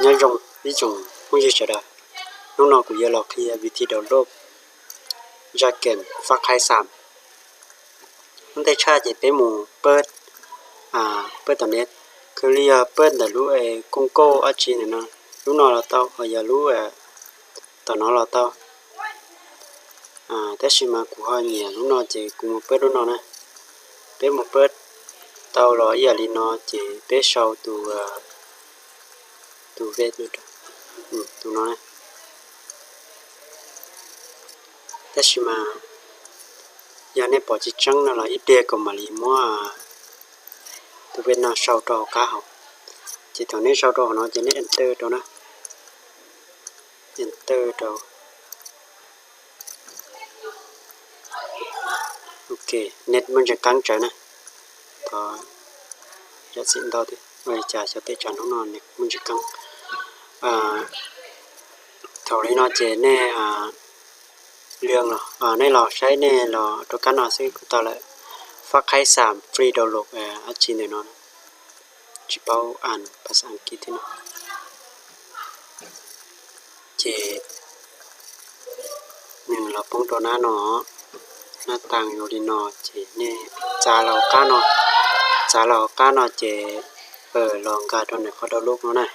Nyob zoo ib tsoom phooj ywg sawv daws, hnub no kuv yuav los qhia vim thi download zaj game Far Cry Sam. Ua ntej tshaj ces peb mus pab, pab tom ne, kws li yog pab ntawm lub kooj kauj dab tsi ntawm no, lub no los tau, ho yog lub tom no los tau. Tab sis mas kuv ho nyiam lub no ces kuv mus pab lub no na. Peb mus pab tau los ib yam li no ces peb sau tus, tus veb, tus no. Tab sis mas yog nej pom tsis tseeb no los ib pliag kuv mam li muab tus veb no sau rau hauv qab hauv. Ces thaum nej sau rau hauv no ces nej enter rau na. Enter rau. Ok, net muaj ntsis qeeb tsawv na. Thov zam txim ntau thiab, ua li cas xyov teb chaws hnub no net muaj ntsis qeeb. Thaum li no ces nej, nej los saib, nej los rau kab no xwb kuj tau lawm. Far Cry Sam free download dab tsi ntawm no, tsis paub as pas xas Askiv thiab no. Ces nws los poob rau nab no, nab taas zoo li no ces nej txav los hauv qab no, txav los hauv qab no ces los nkag rau ntawm qhov download no na.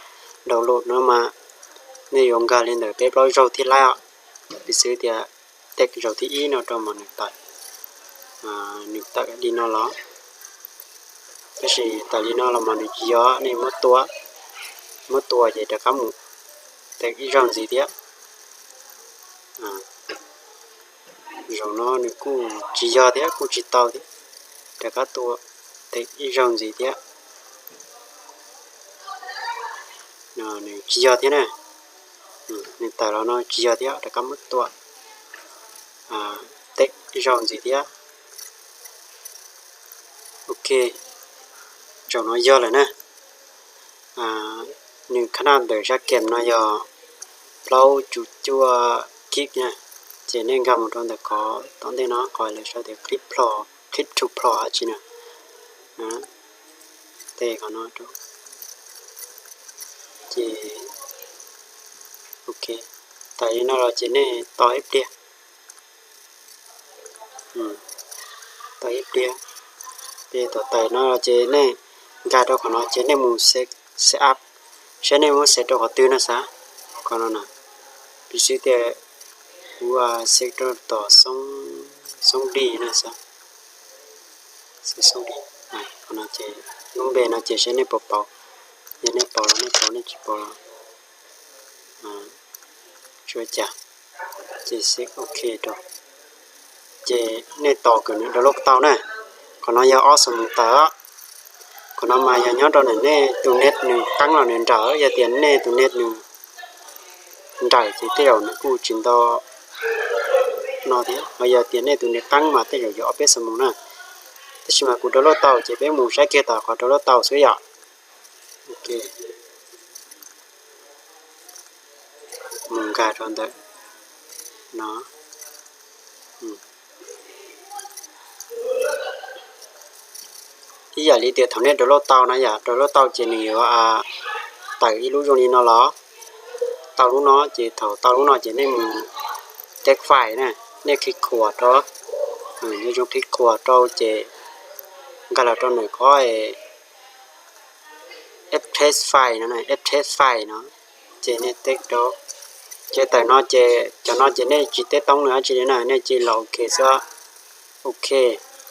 Download no mas nej yuav nkag li ntawm peb plaub zaug thiaj laib os. Piv xwv tias tek zaum thib ib no rau mas nws tawm, nws tawm li no los, tab sis tawm li no los mas nws tsis yog, nej muab tua, muab tua ces rov qab mus tek ib zaug ntxiv thiab. Zaum no nws kuj tsis yog thiab, kuj tsis tau thiab, rov qab tua tek ib zaug ntxiv thiab. Nws tsis yog thiab na, nws tawm los no tsis yog thiab, rov qab muab tua tek ib zaug ntxiv thiab. Ok, zaum no yog lawm na. Nws khab naj ntawm zaj game no yog plaub cum cuaj kib na, ces nej nkag mus rau ntawm qhov tom ntej no, qhov lawv sau tias clip to play dab tsi na, tej qhov no rau. Ces ok, tawm li no los ces nej tos ib pliag, tos ib pliag, ces thaum tawm no los ces nej nkag rau qhov no ces nej mus set up, saib nej muab set rau qhov twg no xav, qhov no na. Piv xwv tias kuv set rau tom xoob di no xav, xoob di, qhov no ces lub npe no ces saib nej puas pauv, yog nej pauv los nej pauv, nej tsis pauv los tsis ua cas. Ces set ok rau, ces nej tos kom nws download tau na. Qhov no yog ob xuab moos tawm, qhov no mas yog nyob rau ntawm nej tus net nws qeeb los nws nrawm, yog tias nej tus net nws nrawm ces tej zaum nws kuj tsis nto no thiab, ho yog tias nej tus net qeeb mas tej zaum yuav ob peb xuab moos na. Tab sis mas kuv download tau ces peb mus saib kiag tom qhov download tau xwb yom. Ok, mus nkag rau ntawm no. Ib yam li tias thaum nej download tau na, yam download tau ces nws yuav tawm ib lub zoo li no los, tau lub no ces thaum tau lub no ces nej mus take file na, nej click khuam rau, nyob zoo click khuam rau ces nkag los rau nws qhov F T F file no, F T F file no, ces nej take rau, ces tawm no ces cov no ces nej tsis teb toob nws dab tsi li na, nej cia li los ok xwb. Ok,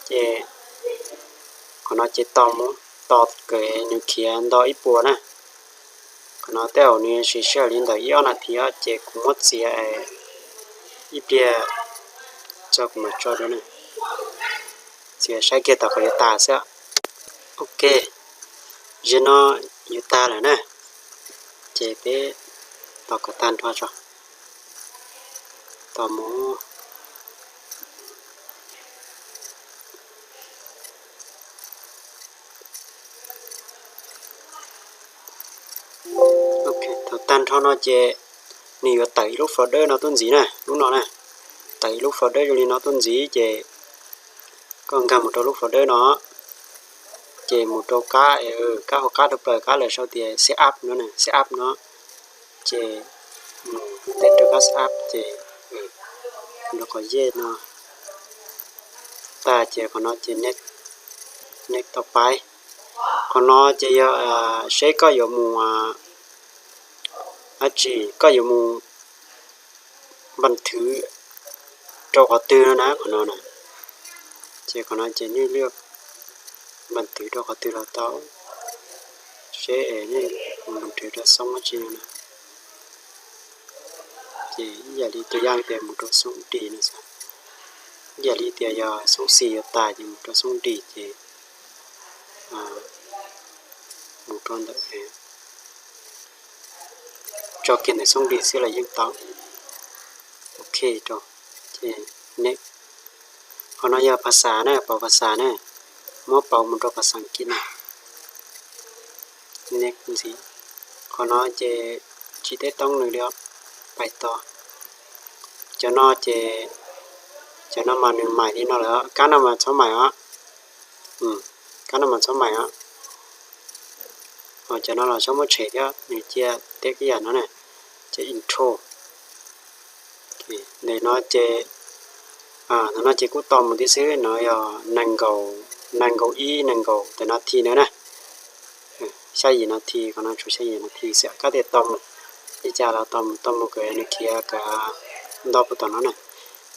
ces qhov no ces tos mus, tos kom nws khiav nto ib puas na. Qhov no tej zaum nws siv sij hawm li ntawm ib ob nas this ces kuv muab txiav ib pliag tso kuv mam tso dua na. Txiav saib kiag tom qhov yuav tas xwb. Ok, zaum no yuav tag lawm na, ces peb tos kom tag nrho tso, tos mus. Ok, thaum tag nrho no ces nws yuav tawm ib lub folder no tuaj ntxiv na, lub no na, tawm ib lub folder zoo li no tuaj ntxiv ces koj nkag mus rau lub folder no, ces mus rau kab, kab hauv qab rau plaws kab lawv sau tias set up no, set up no, Ces mus teb rau kab sab ces rau qhov yej no tag ces qhov no ces next, next tau pais. Qhov no ces yog seb koj yuav mus dab tsi, koj yuav mus npas thwv rau qhov twg no na, qhov no na. Ces qhov no ces nej lwaj npas thwv rau qhov twg los tau, seb nej mus npas thwv rau xoob dab tsi no na. Ces ib yam li tus yaj tias mus rau xoob dis no xwb, ib yam li tias yog xoob xis yuav tas ces mus rau xoob dis ces mus rau ntawm, tso kiag ntawm xoob dis xwb los yeej tau. Ok rau, ces next. Qhov no yog phas xas na, pauv phas xas na, muab pauv mus rau phas xas Askiv na. Next ntxiv. Qhov no ces tsis teb toob nws li os, pais tos. Cov no ces, cov no mas nws maim li no lawm, kab no mas txhob maim os. Kab no mas txhob maim os. Ho cov no los txhob muab tshem thiab, nws cia teb ib yam no na. Ces intro. Ntawm no ces, ntawm no ces kuj tau mus tib xwb, no yog nees nkaum, nees nkaum ib, nees nkaum ntawm no thi na na. Xya yim no thi, qhov no tshuav xya yim no thi xwb, koj tias tau mus, li cas los tau mus, tau mus kom nws khiav kav nto puag tom no na.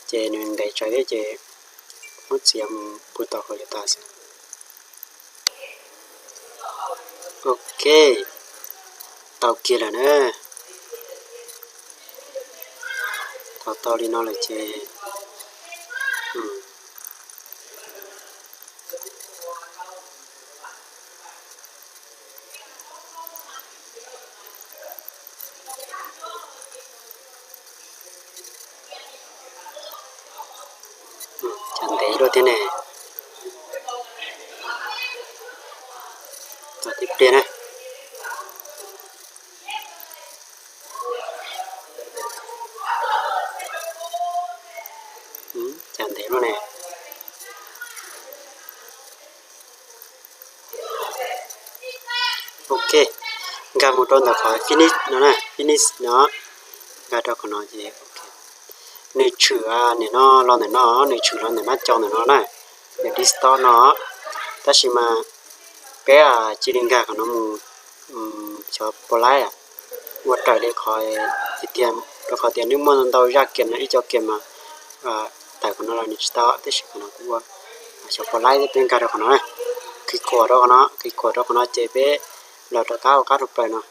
Ces nws ntev tsawv thiab ces muab txiav mus puag tom kom yuav tas xwb. Ok, tau kiag lawm na. Thaum tau li no lawm ces Cas ntev luaj thiab ne. Tau tib pliag na. Cas ntev luaj ne. Ok, nkag mus rau ntawm qhov finish no na, finish no, nkag rau qhov no ces nws tshwm nim no los ntawm no, nws tshwm los ntawm no, cov ntawm no na, nws distort no. Tab sis mas peb cia li nkag qhov no mus, xyov puas laib, ua raws li qhov tiag, rau qhov tias nws muaj ntau zaj game no, ib co game mas tawm qhov no los nws tsis tau, tab sis qhov no kuj ua, xyov puas laib, peb nkag rau qhov no, kis kuam rau qhov no, kis kuam rau qhov no ces peb los rau kab ua kab rau plaws no.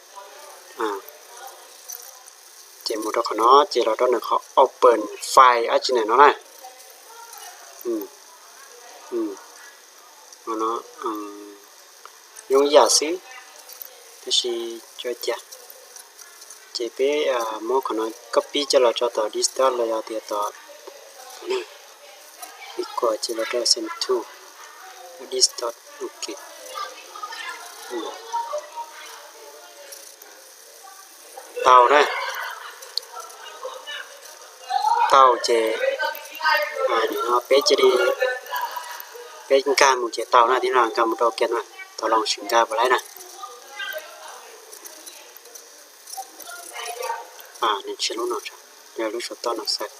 Ces mus rau qhov no ces los rau nws qhov open file dab tsi ntawm no na. No zoo ib yam xwb, tab sis tso cia. Ces peb muab qhov no copy coj los tso tom desktop los yog tias tom, ib kuam ces los rau send to desktop, ok. Tau na. Tau ces no peb cia li, peb nkag mus ces tau na, tib no nkag mus rau kiag no, tau los sim nkag puas laib na. Nws tsis lub no, yog lub saum toj no xwb.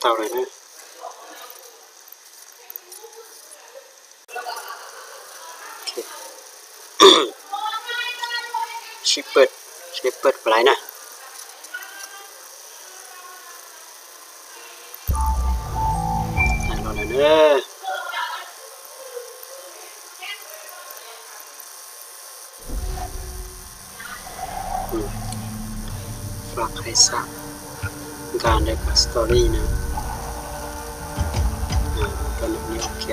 Tau lawm na. Sib pawm, sib pawm puas laib na. Los lawm na. Flag khai xab, nkag ntawm story na. Rau nws li ok.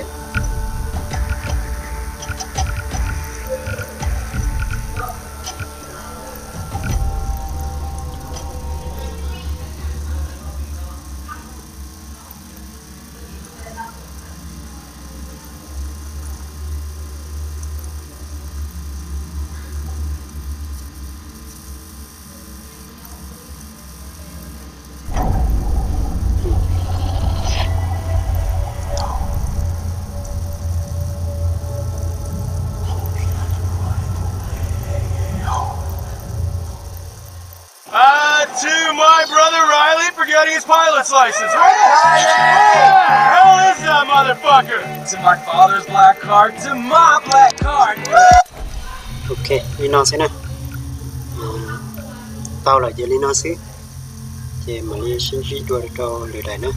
To my brother Riley for getting his pilot's license. Where the hell is that motherfucker? To my father's black card, to my black card. Ok, li no xwb na. Tau lawm ces li no xwb. Ces mam li sib ntsib dua rau lwm daim na.